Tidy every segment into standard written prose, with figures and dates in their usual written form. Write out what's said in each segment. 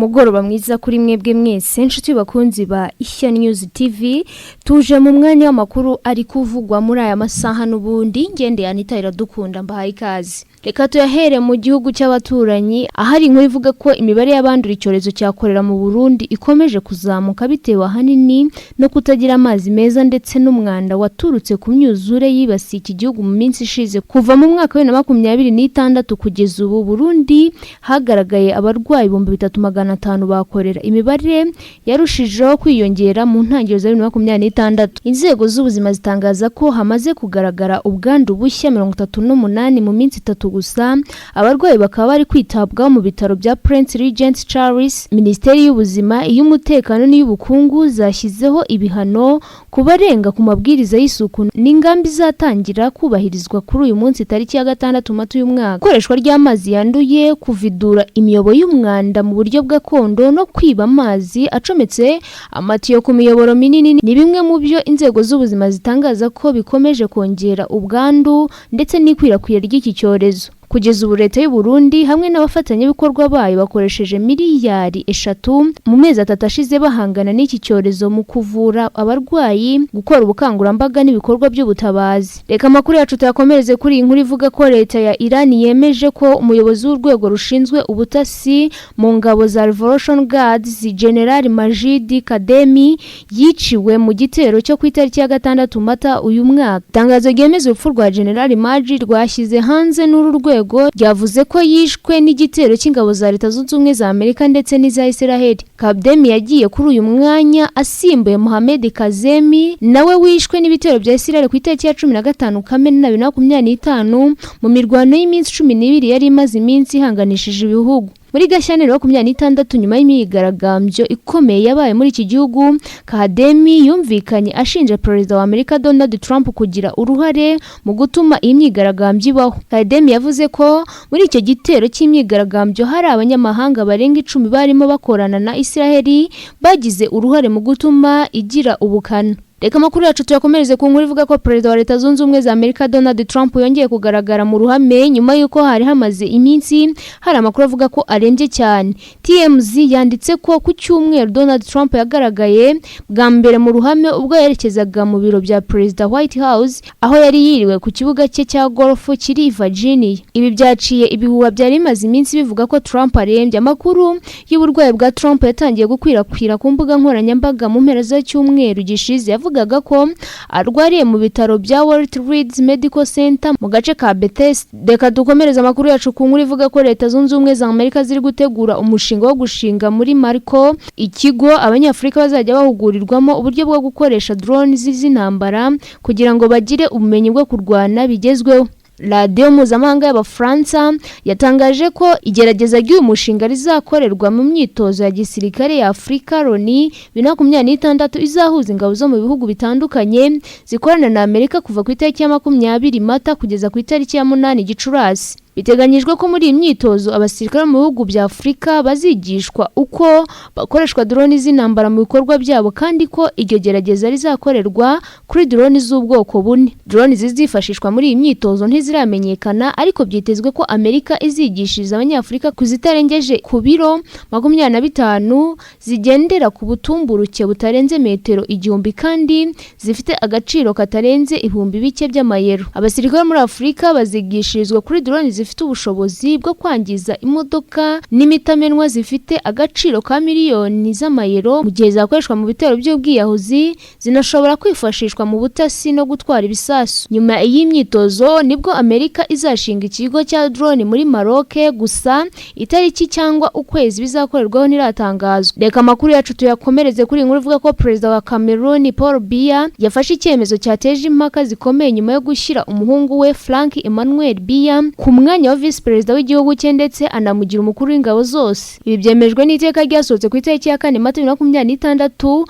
Umugoroba mwiza kuri mwebwe mwese, inshuti bakunzi ba Ishya News TV. Tuje mu mwanya w'amakuru ari kuvugwa muri aya masaha. N'ubundi ngende Anita Iradukunda, mbahaye ikaze. Reka tuyahere mu gihugu cy'abaturanyi, ahari inkuru ivuga ko imibare y'abandura icyorezo cya korera mu Burundi ikomeje kuzamuka, bitewe ahanini no kutagira amazi meza ndetse n'umwanda waturutse ku myuzure yibasiye iki gihugu mu minsi ishize. Kuva mu mwaka wa 2026 kugeza ubu, Burundi hagaragaye abarwayi 3500 ba korera. Imibare yarushijeho kwiyongera mu ntangiriro za 2026. Inzego z'ubuzima zitangaza ko hamaze kugaragara ubwandu bushya 38 mu minsi 3 gusa, abarwayi bakaba bari kwitabwaho mu bitaro bya Prince Regent Charles. Minisiteri y'Ubuzima, iy'Umutekano n'iy'Ubukungu zashyizeho ibihano ku barenga ku mabwiriza y'isuku, n'ingamba izatangira kubahirizwa kuri uyu munsi, tariki ya 6 Mata uyu mwaka. Ikoreshwa ry'amazi yanduye, kuvidura imiyoboro y'umwanda mu buryo gakondo no kwiba amazi acometse amatiyo ku miyoboro minini ni bimwe mu byo inzego z'ubuzima zitangaza ko bikomeje kongera ubwandu ndetse n'ikwirakwira ry'iki cyorezo. Kugeza ubu, Leta y'u Burundi hamwe n'abafatanyabikorwa bayo bakoresheje miliyari 3 mu mezi 3 ashize bahangana n'iki cyorezo mu kuvura abarwayi, gukora ubukangurambaga n'ibikorwa by'ubutabazi. Reka amakuru yacu tuyakomereze kuri iyi nkuru ivuga ko Leta ya Iran yemeje ko umuyobozi w'urwego rushinzwe ubutasi mu ngabo za Revolution Guards, General Majid Kademi, yiciwe mu gitero cyo ku itariki ya 6 Mata uyu mwaka. Itangazo ryemeza urupfu rwa General Majid rwashyize hanze n'uru rwego ryavuze ko yishwe n'igitero cy'ingabo za Leta Zunze Ubumwe za Amerika ndetse n'iza Israel. Kademi yagiye kuri uyu mwanya asimbuye Mohamed Kazemi, nawe wishwe n'ibitero bya Israel ku itariki ya 15 Kamena 2025, mu mirwano y'iminsi 12 yari imaze iminsi ihanganishije ibihugu. Muri Gashyantare 26, nyuma y'imyigaragambyo ikomeye yabaye muri iki gihugu, Kademi yumvikanye ashinja Perezida wa Amerika Donald Trump kugira uruhare mu gutuma iyi myigaragambyo ibaho. Kademi yavuze ko muri icyo gitero cy'imyigaragambyo hari abanyamahanga barenga 10 barimo bakorana na Israel bagize uruhare mu gutuma igira ubukana. Reka amakuru yacu tuyakomereze ku nkuru ivuga ko Perezida wa Leta Zunze Ubumwe za Amerika Donald Trump yongeye kugaragara mu ruhame nyuma y'uko hari hamaze iminsi hari amakuru avuga ko arembye cyane. TMZ yanditse ko ku cyumweru Donald Trump yagaragaye bwa mbere mu ruhame ubwo yerekezaga mu biro bya Perezida, White House, aho yari yiriwe ku kibuga cye cya golf kiri i Virginia. Ibi byaciye ibihuha byari bimaze iminsi bivuga ko Trump arembye. Amakuru y'uburwayi bwa Trump yatangiye gukwirakwira ku mbuga nkoranyambaga mu mpera z'icyumweru gishize, yavugaga ko arwariye mu bitaro bya Walter Reed Medical Center mu gace ka Bethesda. Reka dukomereze amakuru yacu ku nkuru ivuga ko Leta Zunze Ubumwe za Amerika ziri gutegura umushinga wo gushinga muri Maroc ikigo Abanyafurika bazajya bahugurirwamo uburyo bwo gukoresha drones z'intambara kugira ngo bagire ubumenyi bwo kurwana bigezweho. Radiyo mpuzamahanga y'Abafaransa yatangaje ko igerageza ry'uyu mushinga rizakorerwa mu myitozo ya gisirikare ya Afurika Loni 2026, izahuza ingabo zo mu bihugu bitandukanye zikorana na Amerika kuva ku itariki ya 20 Mata kugeza ku itariki ya 8 Gicurasi. Biteganyijwe ko muri iyi myitozo abasirikare mu bihugu bya Afurika bazigishwa uko bakoreshwa drone z'intambara mu bikorwa byabo, kandi ko iryo gerageza rizakorerwa kuri drone z'ubwoko bune. Drone zizifashishwa muri iyi myitozo ntiziramenyekana, ariko byitezwe ko Amerika izigishiriza Abanyafurika kuzitarengeje ku biro 25, zigendera ku butumburuke butarenze metero 1000 kandi zifite agaciro katarenze ibihumbi bike by'amayero. Abasirikare muri Afurika bazigishirizwa kuri drone zifite ubushobozi bwo kwangiza imodoka n'imitamenwa zifite agaciro ka miliyoni z'amayero mu gihe zakoreshwa mu bitero by'ubwiyahuzi. Zinashobora kwifashishwa mu butasi no gutwara ibisasu. Nyuma y'iyi myitozo nibwo Amerika izashinga ikigo cya drone muri Maroc, gusa itariki cyangwa ukwezi bizakorerwaho ntiratangazwa. Reka amakuru yacu tuyakomereze kuri iyi nkuru ivuga ko Perezida wa Cameroon Paul Biya yafashe icyemezo cyateje impaka zikomeye nyuma yo gushyira umuhungu we Frank Emmanuel Biya ku mwanya wa visi perezida w'igihugu cye, ndetse anamugira umukuru w'ingabo zose. Ibi byemejwe n'iteka ryasohotse ku itariki ya 4 Mata 2026,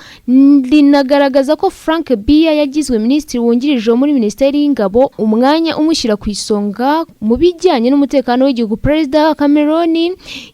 rinagaragaza ko Frank Biya yagizwe minisitiri wungirije muri Minisiteri y'Ingabo, umwanya umushyira ku isonga mu bijyanye n'umutekano w'igihugu. Perezida wa Cameroon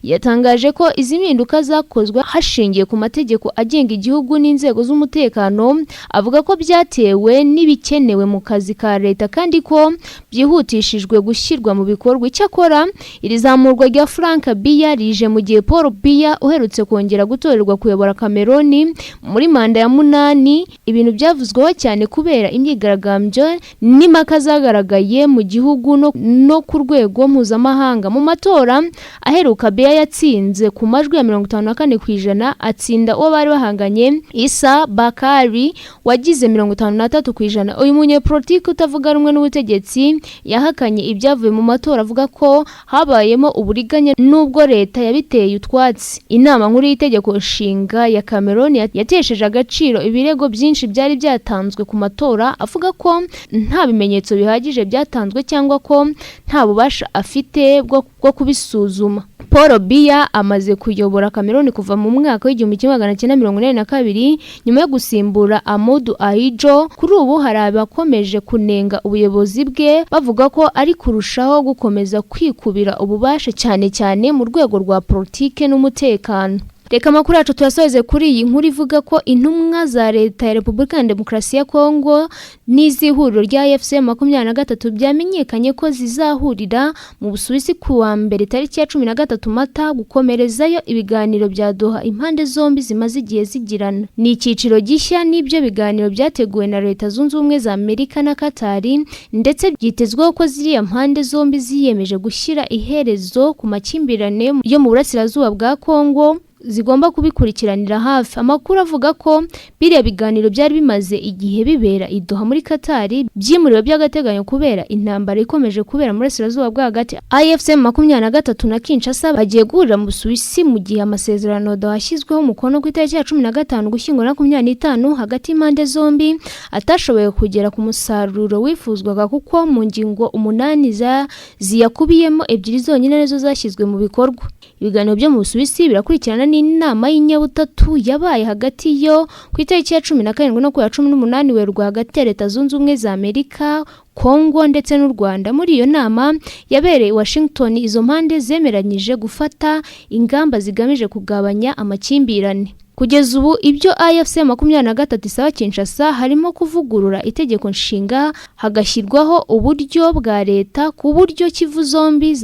yatangaje ko izi mpinduka zakozwe hashingiwe ku mategeko agenga igihugu n'inzego z'umutekano, avuga ko byatewe n'ibikenewe mu kazi ka leta kandi ko byihutishijwe gushyirwa mu bikorwa. bikorwa. Icyakora iri zamurwa rya Frank Biya rije mu gihe Paul Biya uherutse kongera gutorerwa kuyobora Cameroon muri manda ya 8, ibintu byavuzweho cyane kubera imyigaragambyo n'impaka zagaragaye mu gihugu no ku rwego mpuzamahanga. Mu matora aheruka, Biya yatsinze ku majwi ya 54%, atsinda uwo bari bahanganye Issa Bakari wagize 53%. Uyu munyepolitiki utavuga rumwe n'ubutegetsi yahakanye ibyavuye mu matora, avuga ko habayemo uburiganya nubwo leta yabiteye utwatsi. Inama nkuru y'itegeko nshinga ya Cameroon yatesheje agaciro ibirego byinshi byari byatanzwe ku matora, avuga ko nta bimenyetso bihagije byatanzwe cyangwa ko nta bubasha afite bwo kubisuzuma. Paul Biya amaze kuyobora Cameroon kuva mu mwaka w'1982 nyuma yo gusimbura Amadou Ahidjo. Kuri ubu hari abakomeje kunenga ubuyobozi bwe, bavuga ko ari kurushaho gukomeza kwikubira ububasha, cyane cyane mu rwego rwa politike n'umutekano. Reka amakuru yacu tuyasoze kuri iyi nkuru ivuga ko intumwa za leta ya Repubulika ya Demokarasi ya Kongo n'iz'ihuriro rya AFC 23 byamenyekanye ko zizahurira mu Busuwisi ku wa mbere tariki ya 13 Mata gukomerezayo ibiganiro bya Doha impande zombi zimaze igihe zigirana. Ni icyiciro gishya n'ibyo biganiro byateguwe na Leta Zunze Ubumwe za Amerika na Katari, ndetse byitezweho ko ziriya mpande zombi ziyemeje gushyira iherezo ku makimbirane yo mu burasirazuba bwa Kongo zigomba kubikurikiranira hafi. Amakuru avuga ko biriya biganiro byari bimaze igihe bibera i Doha muri Katari byimuriwe by'agateganyo kubera intambara ikomeje kubera muri Burasirazuba bwo hagati. AFC 23 na Kinshasa bagiye guhurira mu Busuwisi mu gihe amasezerano Doha yashyizweho umukono ku itariki ya 15 Ugushyingo 25 hagati y'impande zombi atashoboye kugera ku musaruro wifuzwaga, kuko mu ngingo 8 ziyakubiyemo 2 zonyine nizo zashyizwe mu bikorwa. Ibiganiro byo mu Busuwisi birakurikirana n'inama y'inyabutatu yabaye hagati yo ku itariki ya 17 no ku ya 18 Werurwe hagati ya Leta Zunze Ubumwe za Amerika, Kongo ndetse n'u Rwanda. Muri iyo nama yabereye i Washington, izo mpande zemeranyije gufata ingamba zigamije kugabanya amakimbirane. Kugeza ubu ibyo AFC 23 isaba Kinshasa harimo kuvugurura itegeko nshinga, hagashyirwaho uburyo bwa leta ku buryo Kivu zombi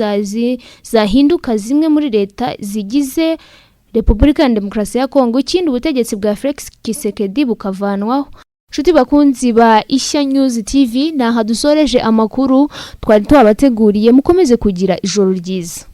zahinduka zimwe muri leta zigize Repubulika ya Demokarasi ya Kongo, ikindi ubutegetsi bwa Felix Tshisekedi bukavanwaho. Nshuti bakunzi ba Ishya News TV, ni aha dusoreje amakuru twari tubabateguriye. Mukomeze kugira ijoro ryiza.